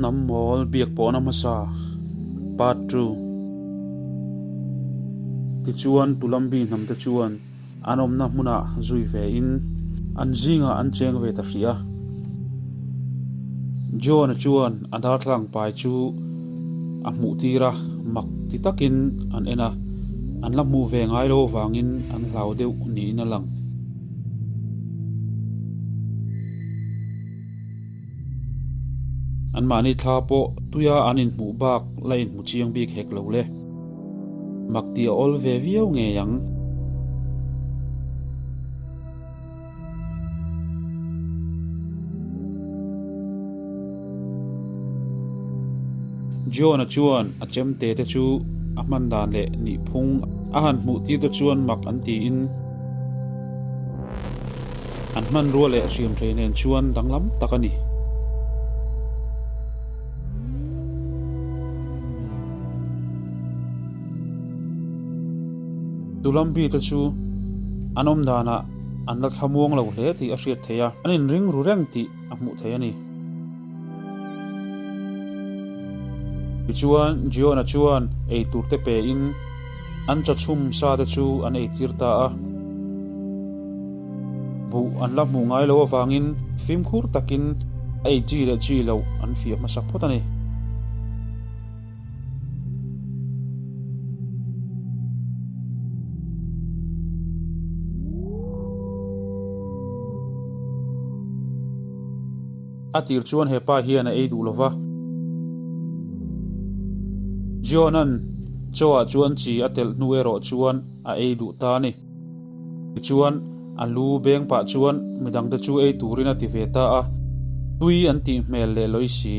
Hnam Mawl Biak Pawhna Hmasa, Part Ii. Tichuan, Tulambi hnamte chuan an awmna hmunah zui ve in an zingah an cheng ve ta hrih a. John-a chuan a darthlalang pai chu a hmuh tir a, mak ti takin an en a, an la hmuh ve ngai lo avangin an hlau deuh niin a lang. Anmahni thla pawh tuia an inhmuh bak la inhmu chiang bik hek lo le. Mak tih a awl ve viau ngei ang. John-a chuan a chemte te chu a hman dan leh nihphung a han hmuh tir te chuan mak an tiin an hmanrua leh hriamhrei nen chuan danglam tak a ni. Tulambi te chu an awm danah an la thlamuang lo hle tih a hriat theih a, an inring ru reng tih a hmuh theih a ni. Tichuan, Giona chuan ei tur te pe in an chawchhum sa te chu an ei tir ta a. Buh an la hmuh ngai lo avangin fimkhur takin a ei chi leh chi loh an fiah hmasak phawt a ni. A tir chuan he pa hian a ei duh lo va. John-a'n chaw-ah chuan chi a telh hnu erawh chuan a ei duh ta a ni. Tichuan, a lu beng pah chuan midangte chu ei turin a ti ve ta a, tui an tih hmel leh lawi si.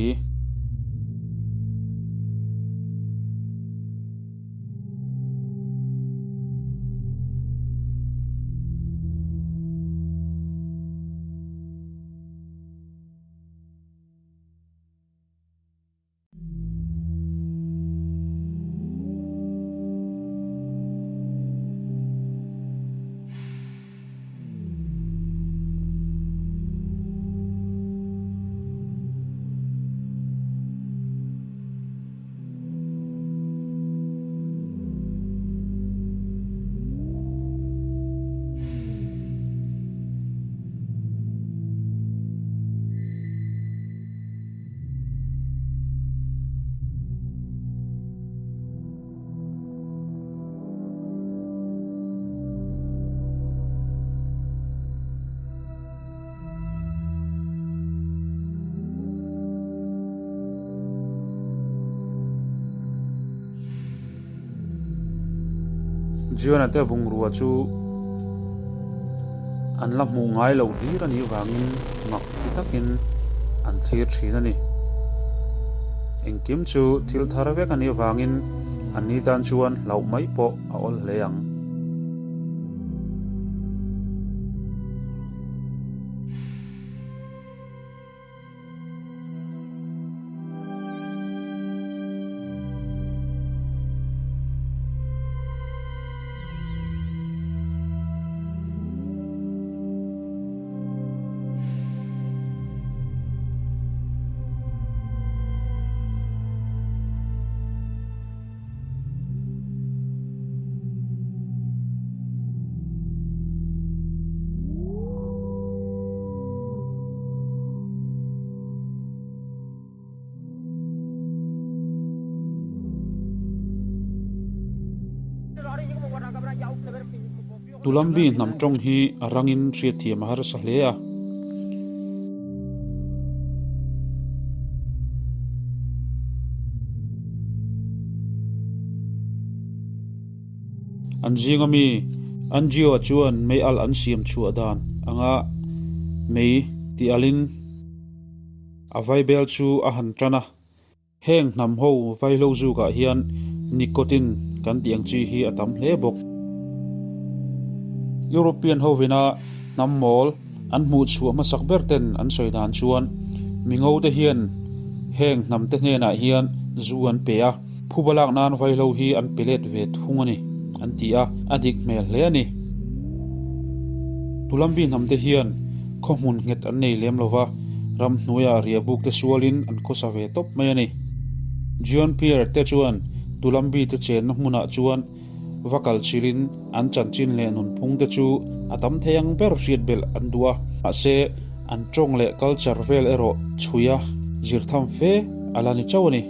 Jiona te bungrua chu an la hmuh ngai loh hlir a nih vangin mak ti takin an thlir thin a ni. Engkim chu thil thar vek a nih vangin an ni tan chuan hlauh mai pawh a awl hle ang. Tulambi hnam tawng hi a rangin hriatthiam a harsa hle a. An zinga mi Angio chuan mei alh an siam chhuah dan anga mei tih alhin a vaibel chu a han tan a. Heng hnam ho vaihlo zukah hian nicotine kan tih ang chi hi a tam hle bawk. European hovina hnam mawl an hmuh chhuah hmasak ber ten an sawi dan chuan mingo te hian heng hnam te hnenah hian zu an pe a, phuba lak nan vaihlo hi an pe let ve thung a ni an ti a, a dik hmel hle a ni. Tulambi hnam te hian khaw hmun nghet an nei lem lova, ramhnuaiah riahbuk te sualin an khawsa ve tawp mai a ni. Jean Pierre te chuan Tulambi te chenna hmunah chuan va kal chilin an chanchin leh nunphung te chu a tam thei ang ber hriat belh an duh a, mahse an tawng leh culture vel erawh chhui a zir tham fe a la ni chauh a ni.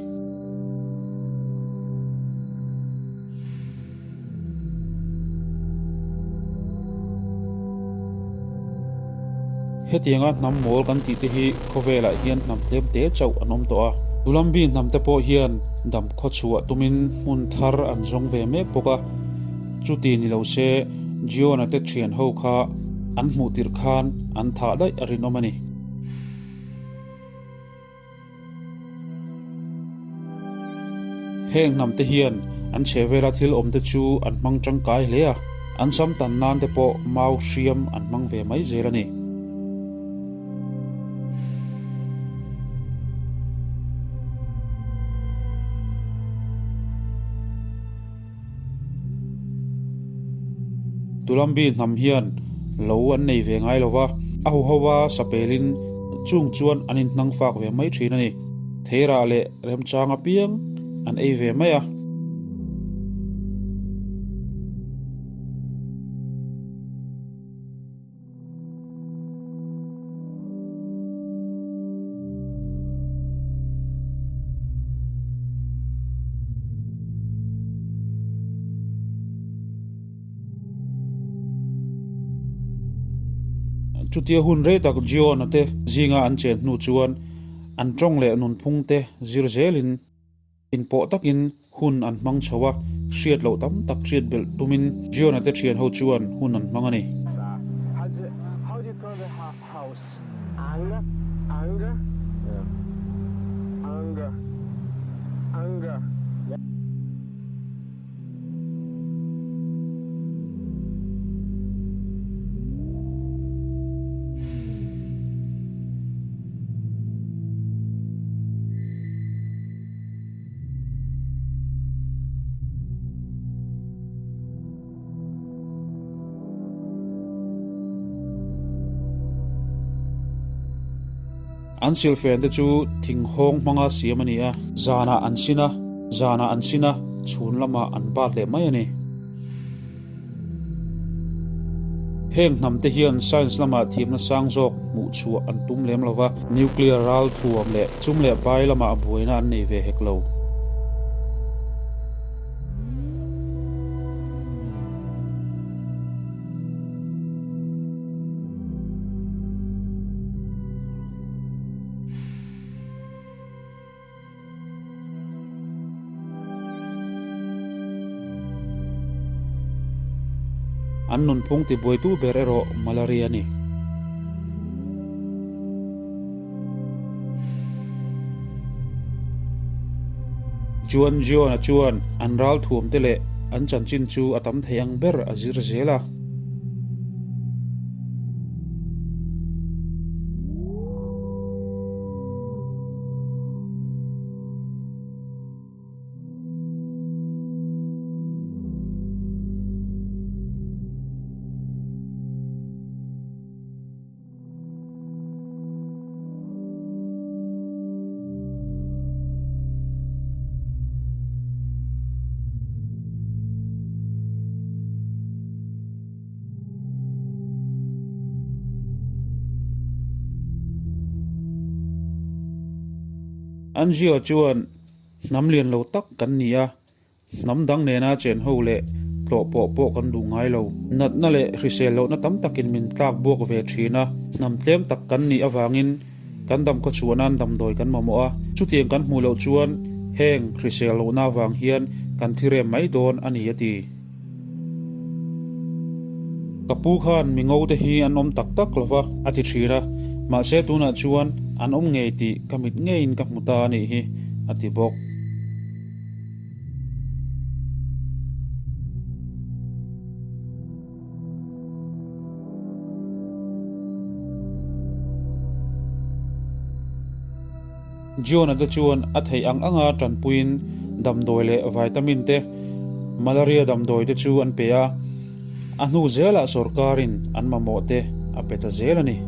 Hetianga hnam mawl kan tih te hi khawvelah hian hnam tlem te chauh an awm tawh a. Dulambi hnam te pawh hian dam khawchhuah tumin hmun thar an zawng ve mek bawk a. Chuti ni lo se Giona te thian ho kha an hmuh tirh khan an thah daih a rinawm a ni. Heng hnam te hian an chhehvela thil awm te chu an hmang tangkai hle a, an sam tan nan te pawh mau hriam an hmang ve mai zel a ni. Tulambi hnam hian lo an nei ve ngai lo va, a huhova sapelin chung chuan an inhnang fak ve mai thin a ni. Theirah leh remchang apiang an ei ve mai a. Chutia hun rei tak Giona te zinga an chen hnu chuan an tawng leh nunphung te zir zelin Inpawh takin hun an hmang chho a, hriat loh tam tak hriat belh tumin Giona te thian ho chuan hun an hmang a ni. An silhfen te chu thinghawng hmanga siam a ni a, zanah an sin a, zanah an sin a, chhun lamah an bat leh mai a ni. Heng hnam te hian science lamah thiamna sang zawk hmuh chhuah an tum lem lo va, nuclear ral thuam leh chum leh pai lamah buaina an nei ve hek lo. An nunphung tibuaitu ber erawh malaria a ni. Juan Giona chuan an ralthuamte leh an chanchin chu a tam thei ang ber a zir zel a. Anzio chuan hnam lian lo tak kan ni a, hnam dang nena chen ho leh tlawh pawh pawh kan duh ngai lo. Natna leh hrisel lohna tam takin min tlak buak ve thin a, hnam tlem tak kan nih avangin kan dam khawchhuah nan damdawi kan mamawh a, chutiang kan hmuh loh chuan heng hrisel lohna avang hian kan thi rem mai dawn a ni a ti. Ka pu khan mi ngo te hi an awm tak tak lo va, a ti thin a, mahse tunah chuan an awm ngei tih ka mit ngeiin ka hmu ta a nih hi, a ti bawk. Giona te chuan a theih ang anga tanpuiin damdawi leh vitamin te, malaria damdawi te chu an pe a, a hnu zelah sawrkarin an mamawh te a pe ta zel a ni.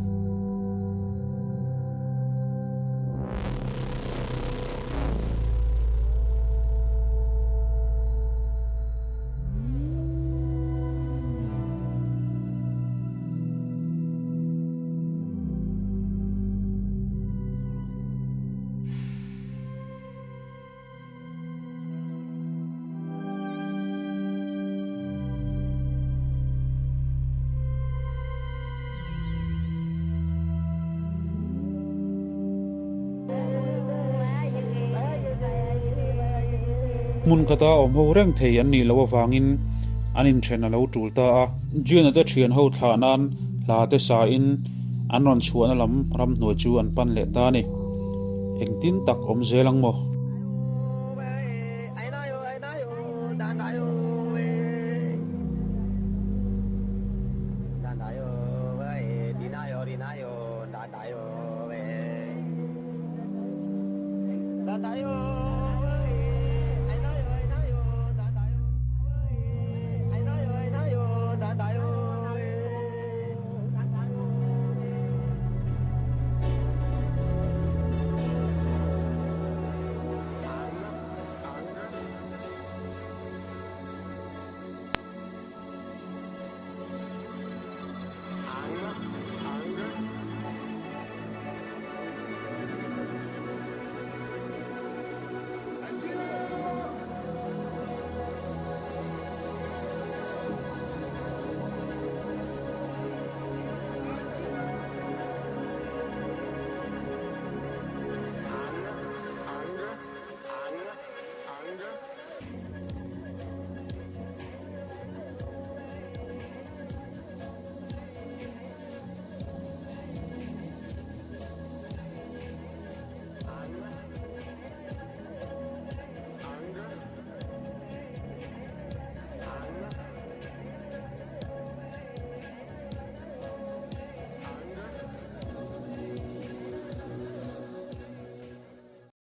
Hmun khata awm ho reng thei an nih loh avangin an inthen a lo tul ta a. June-a te thian ho thlah nan hla te sa in an rawn chhuahna lam ramhnuai chu an pan leh ta a ni. Engtin tak awm zel ang maw?